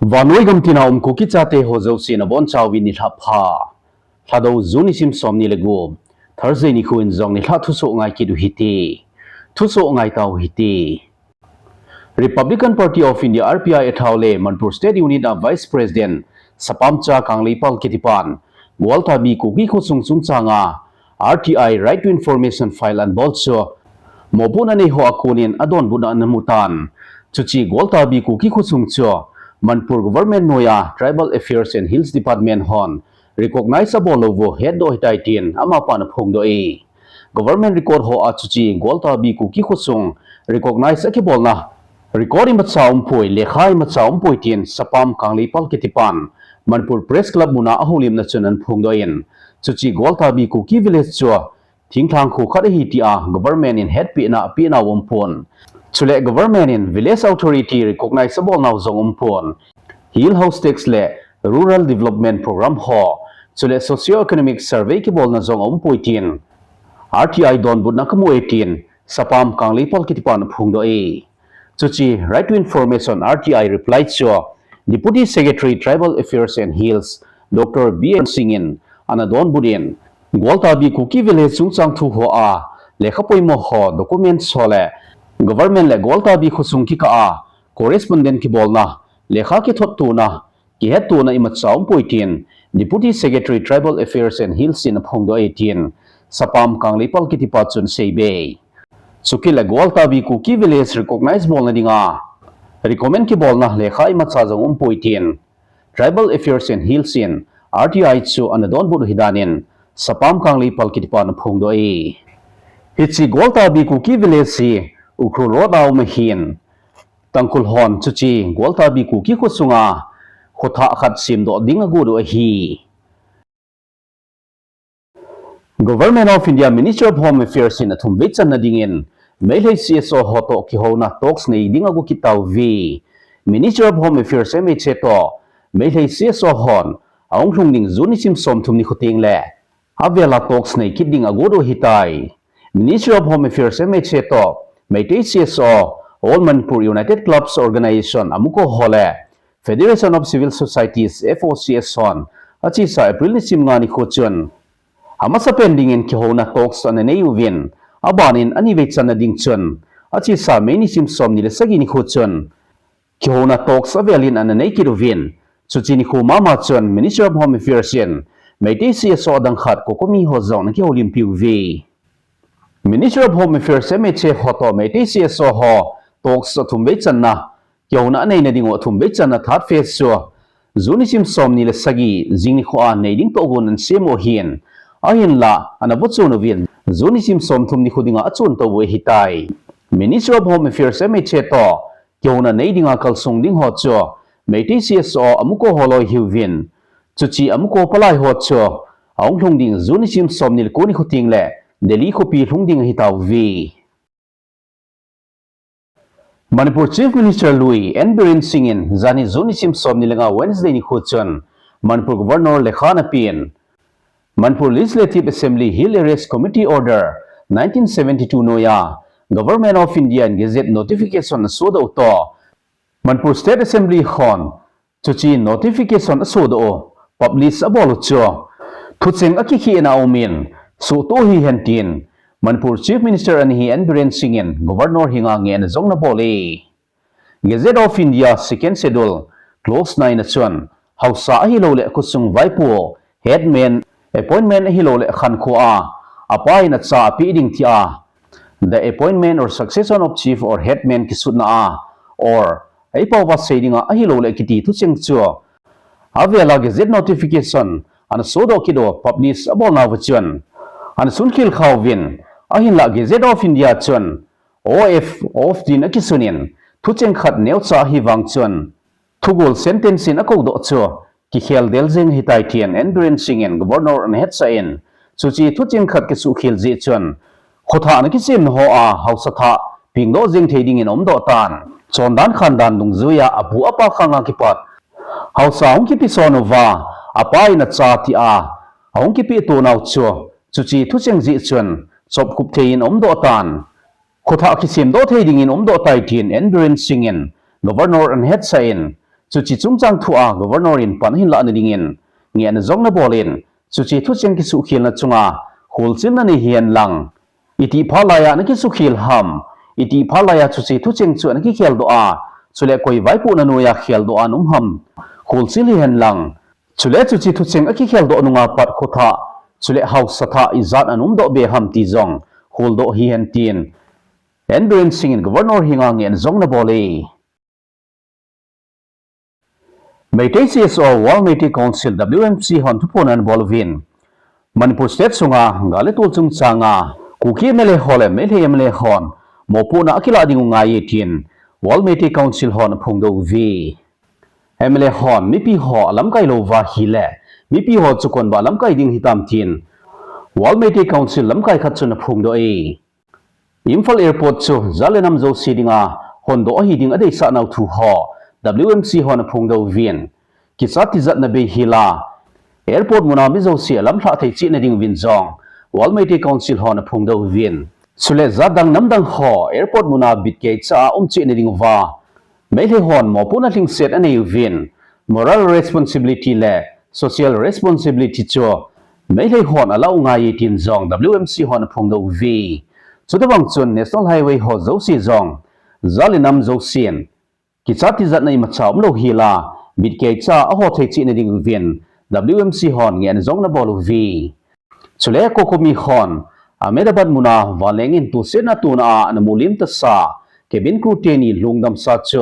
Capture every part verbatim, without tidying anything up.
Vannoi gamtina um Kuki chate ho jouse nabonchauvin nilhah pha. Lhadou June nisim somni le gup, Thursday nikho in jong nilhah thusoh ngai kit u hite. Thusoh ngai tau hite. Republican Party of India, R P I a thao le Manipur State Unit a Vice President Sapamcha Kangleipal kitipan Gwaltabi Kuki khosung chungchanga R T I, Right to Information file anabol chu mopohna nei ho a konin adonbutna anamu tan. Chuche Gwaltabi Kuki khosung chu Manipur Government noiya Tribal Affairs and Hills Department hon recognize abol lou u hetdoh ahitai tin amapan aphongdoh e. Government record hoa chuche Gwaltabi Kuki khosung recognize akibolna record imacha umpoi, lekha imacha umpoi tin Sapam Kangleipal kitipan Manipur Press Club muna ahoulimna chun anaphongdoh in, chuche Gwaltabi Kuki village chu thinglhang kho khat ahi tia government in hetpehna apehnau umpon. Chule government in village authority recognize abolnau jong umpon. Hill House Tax le Rural Development Program ho, chule Socio-Economic Survey kibolna jong aumpoi tin R T I donbutna kamu e tin Sapam Kangleipal kitipan aphongdoh e. Chuche Right to Information R T I reply chu Deputy Secretary Tribal Affairs and Hills, Doctor B M Singh in anadonbut in, Gwaltabi Kuki village chungchang thu hoa lekha poimo ho, documents ho le government le Gwaltabi khosung kikah a correspondent kibolna, lekha kithottona, kihettona imacha umpoi tin Deputy Secretary Tribal Affairs and Hills in aphongdoh e tin Sapam Kangleipal kitipa chun aseibe. Chukit le Gwaltabi Kuki village recognize bolna dinga recommend kibolna lekha imacha jong umpoi tin Tribal Affairs and Hills in R T I chu anadonbut u ahidanin Sapam Kangleipal kitipan aphongdoh e. Hiche Gwaltabi Kuki village hi Ukhrul Road a um ahin, Tangkhul hon chuche Gwaltabi Kuki khosunga khothah khat semdoh ding agot u ahi. Government of India, Ministry of Home Affairs in athumvei channa dingin Meitei C S O ho toh kihouna talks nei ding ago kit tauve. Ministry of Home Affairs, M H A toh Meitei C S O hon ahung lhung ding June nisim somthum nikho teng le avela talks nei kit ding agot u ahitai. Ministry of Home Affairs, M H A toh Meitei C S O, All Manipur United Clubs Organization, AMUCO ho le Federation of Civil Societies, F O C S hon achesa April nisim nga nikho chun amasapen dingin kihouna talks ananei uvin, abanin anivei channa ding chun achesa May nisim somni le sagi nikho chun kihouna talks avelin ananei kit uvin, chuche nikho mama chun Ministry of Home Affairs in Meitei C S O adang khat COCOMI ho jong anakihoulimpi uve. Ministry of Home Affairs, M H A ho toh Meitei C S O ho talks athumvei channa, kihouna aneina dingu athumvei channa third phase chu June nisim somni le sagi jing nikhoa nei ding tohgon anasem u ahin, ahinla anavochon uvin June nisim somthum nikho dinga achon tou u ahitai. Ministry of Home Affairs, M H A toh kihouna nei dinga kalsong ding ho chu Meitei C S O, AMUCO ho loi ahiuvin, chuche AMUCO palai ho chu ahung lhung ding June nisim somni le ko nikho teng le Delhi khopi lhung ding ahitauve. Manipur Chief Minister lui N Biren Singh in janhi June nisim somni le nga Wednesday nikho chun Manipur Governor lekha anapen. Manipur Legislative Assembly Hill Areas Committee Order nineteen seventy-two noiya Government of India in Gazette notification asodoh u toh Manipur State Assembly hon chuche notification asodoh u, publish abol u chu thucheng akikhehna aumin, suhtoh hihen tin Manipur Chief Minister anahi N Biren Singh in Governor henga ngehna jong anabol e. Gazette of India Second Schedule Clause nine a chun, haosa ahilouleh khosung vaipo, headman, appointment ahilouleh khankhoa apa in acha apeh ding tia, the appointment or succession of chief or headman kisutna a, or eipao va sei dinga ahilouleh kiti thucheng chu avela Gazette notification anasodoh kit u, publish abolnauva chun anasunkhel khauvin, ahinla Gazette of India chun O F, of tin akisunin, thucheng khat neocha ahivang chun thugol sentence in akodoh chu kikhel del jeng ahitai tin N Biren Singh in Governor anahetsah in, chuche thucheng khat kisuhkhel jeh chun khothah ana kisemna hoa haosa thah pengdoh jeng thei dingin aumdoh tan. Chondan khandan dungjuiya apu apa khanga kipat haosa ahung kipeson uva apa in acha tia ahung kipetonau chu chuche thucheng jeh chun chopkhup thei in aumdoh tan. Khothah kisemdoh thei dingin aumdoh tai tin N Biren Singh in Governor anahetsah in, chuche chungchang thua Governor in pan ahin lahna dingin ngehna jong ana bolin, chuche thucheng kisuhkhelna chunga kholchilna nei hihen lang, itih phat laiya ana kisuhkhel ham, itih phat laiya chuche thucheng chu ana kikheldoh a, chule koi vaipohna noiya kheldoh a ana um ham, kholchil hihen lang, chule chuche thucheng akikheldoh nunga pat khothah, chule haosa thah ijat ana umdoh be ham ti jong kholdoh hihen tin N Biren Singh in Governor henga ngehna jong ana bol e. Meitei C S O, World Meitei Council, W M C hon thuphon ana bol uvin, Manipur State sunga gal le tol chungchanga Kuki M L A ho le Meitei M L A hon mopohna akilah diu ngai e tin World Meitei Council hon aphongdoh uve. M L A hon mipi ho alamkai lou uva ahile, mipi ho chu koiba lamkai ding hitam tin World Meitei Council lamkai khat chun aphongdoh e. Imphal Airport chu jat le nam jouse dinga hondoh ahi ding adeisah nau thu ho W M C hon aphongdoh uvin, kichat tijatna bei hela Airport muna mi jouse alamlhah thei cheh na diuvin jong World Meitei Council hon aphongdoh uvin, chule jat dang nam dang ho Airport muna bitkeicha a um cheh na diuva Meitei hon mopohna lhingset anei uvin, moral responsibility le social responsibility chu Meitei hon alah u ngai e tin jong W M C hon aphongdoh uve. Chutobang chun National Highway ho jouse jong jat le nam jousen kichat tijatna imacha umlou hela bitkeicha a ho thei cheh na diuvin W M C hon ngehna jong ana bol uve. Chule COCOMI hon Ahmedabad muna vanleng in tosetna tona a ana mulim tasa cabin crew teni lungdamsa chu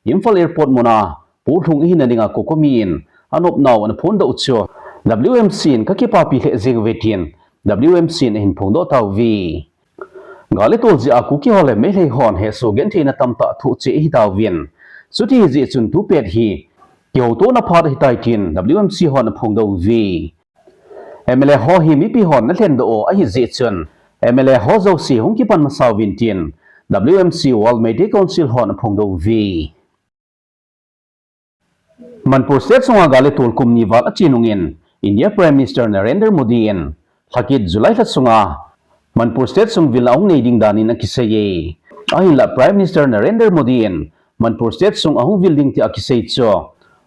Imphal Airport muna pohlhung ahina dinga COCOMI in anopnau ana phondoh chu W M C in kakipapi lheh jeng uve tin W M C in ahin phongdoh tauve. Gal le tol jeh a Kuki ho le Meitei hon hesoh gentheina tamtah thoh cheh ahi tauvin, chuti ahi jeh chun tupet hi kihoutohna phat ahitai tin W M C hon aphongdoh uve. M L A ho hi mipi hon ana lhendoh u ahi jeh chun M L A ho jouse hung kipan masa uvin tin W M C World Meitei Council hon aphongdoh uve. Manipur State sunga gal le tol kum ni val ache nungin India Prime Minister Narendra Modi in lhakit July lha sunga Manipur State sung vilna ahung nei ding danin akisei e. Ahinla Prime Minister Narendra Modi in Manipur State sung ahung vil ding tia akisei chu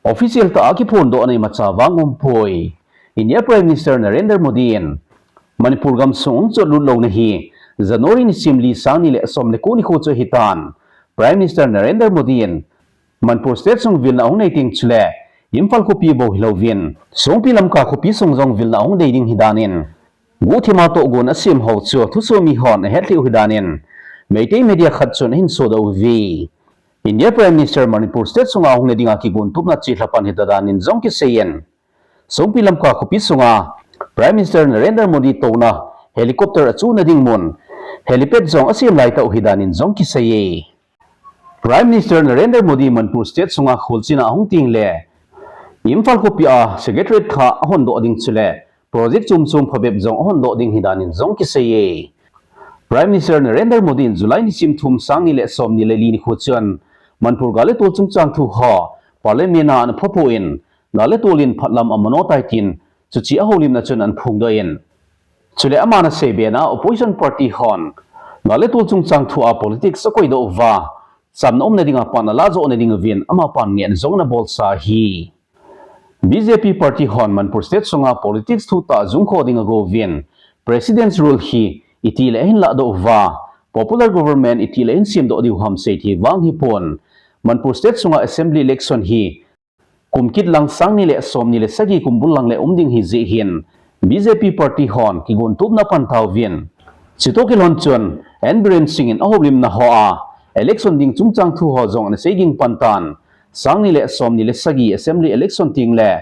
official tah a kiphondohna imacha vang aumpoi. India Prime Minister Narendra Modi in Manipur gamsung hung chotlut louna hi January nisim li sang ni le som le ko nikho chu ahitan. Prime Minister Narendra Modi in Manipur State sung vilna ahung nei teng chule Imphal khopi bou hilouvin Songpi Lamka khopi sung jong vilna ahung nei ding ahi danin guhthima tohgon asem ho chu thusoh mi hon ahet lheh u ahi danin Meitei media khat chun ahin sodoh uve. India Prime Minister Manipur State sunga ahungna dinga kigontupna chelha pan hita danin jong kiseiyin, Songpi Lamka khopi sunga Prime Minister Narendra Modi touna helicopter achuhna ding mun helipad jong asem laitah u ahi danin jong kisei e. Prime Minister Narendra Modi Manipur State sunga kholchilna ahung teng le Imphal khopia Secretariat kha ahondoh ding chule project chom chom phabep jong ahondoh ding ahi danin jong kisei e. Prime Minister Narendra Modi in July nisim thum sang ni le som ni le li nikho chun Manipur gal le tol chungchang thu ho Parliament a ana phapon, gal le tol in phatlam amanotai tin chuche ahoulimna chun ana phongdoh in, chule aman asei bena opposition party hon gal le tol chungchang thua politics akoidoh uva, chamna umna dinga pan alah joh na diuvin amapan ngehna jong ana bolsa ahi. B J P party hon Manipur State sunga politics thutah jungkho ding agouvin, President's Rule hi itile ahin lahdoh uva, popular government itile ahin semdoh diu ham seithei vang hipon, Manipur State sunga assembly election hi kum kit lang sang ni le som ni le sagi kum bul lang le um ding ahi jeh hin, B J P party hon kigontupna pan tauvin, chutoh kilhon chun N Biren Singh in ahoulimna hoa election ding chungchang thu ho jong ana sei ging pan tan, sang ni le som ni le sagi assembly election teng le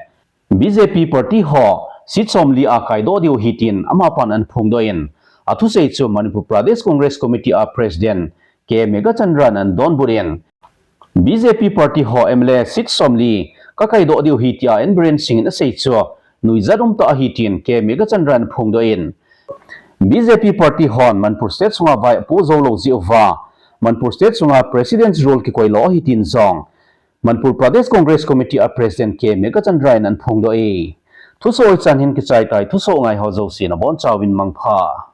B J P party ho seat somli a kaidoh diu ahi tin amapan ana phongdoh in, athusei chu Manipur Pradesh Congress Committee a President K Meghachandra in ana donbut in, B J P party ho M L A seat somli kakaidoh diu ahi tia N Biren Singh in asei chu nuijat umtah ahi tin K Meghachandra in aphongdoh in, B J P party hon Manipur State sunga vai apoh jou lou jeh uva Manipur State sunga President's Rule kikoi lou ahi tin jong Manipur Pradesh Congress Committee a President K Meghachandra in ana phongdoh e. Thusoh hichan hin kichai tai, thusoh ngai ho jouse nabonchauvin mangpha.